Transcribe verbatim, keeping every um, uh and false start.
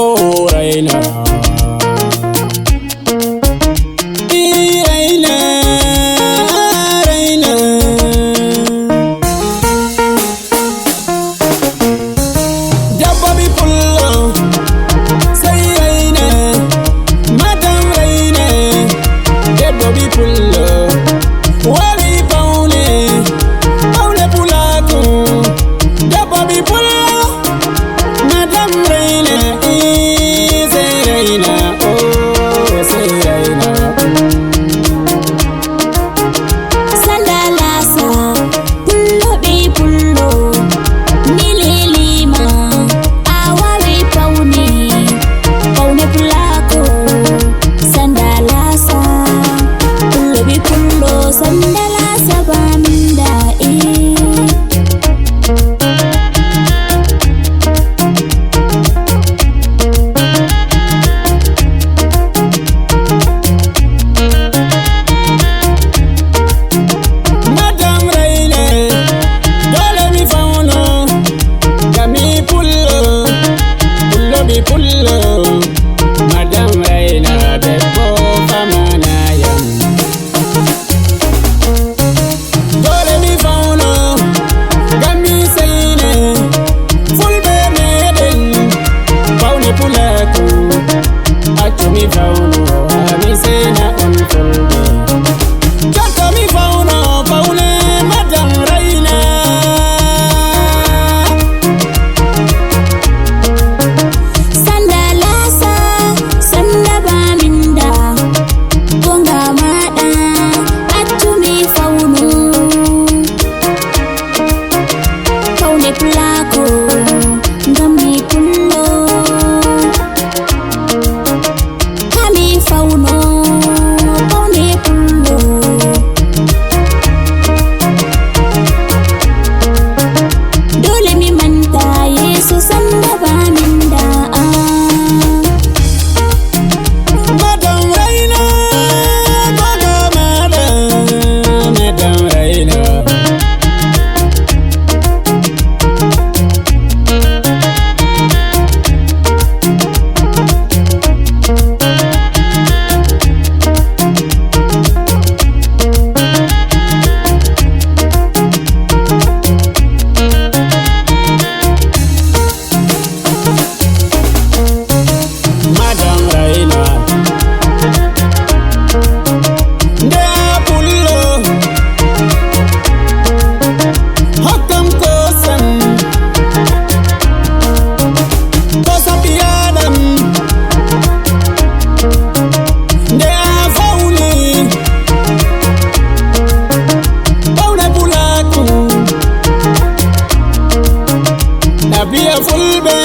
Oh, Raina. Ii, Raina, Raina. Debbo ɓii pullo, sey Raina. Madam Raina, debbo ɓii pullo. Waɗi pawne, pawne pulaaku. Debbo ɓii pullo. Madam Raina, ii, sey Raina, oh, sey Raina. Sanda lasa, pullo ɓii pullo, mi lelima, a wawi pawne, pawne pulaaku. Sanda lasa, pullo ɓii pullo, sanda lasa baminda, ii. Madam Raina, dole mi fawno, ngam mi pullo, pullo ɓii pullo. Madam Raina, debbo famanayam. Dole mi fawno, ngam mi seyne, fulɓe meɗen, pawne pulaaku, accu mi fawno, haa mi seyna on fulɓe. Jotto mi fawno, pawne Madam Raina. Sanda lasa, sanda baminda, gonga maɗa, accu mi fawno. Pawne pulaaku, ngam mi pullo. Haa mi fawno, pawne pullo. Dole mi manta yeeso sanda baminda, ah. Madam Raina, gogo maɗa, Madam Raina. Madam Raina. Nde a pullo, hokkam kosam, kosam ɓii Adam. Nde a fawni, pawne pulaaku, ɗabiya fulɓe.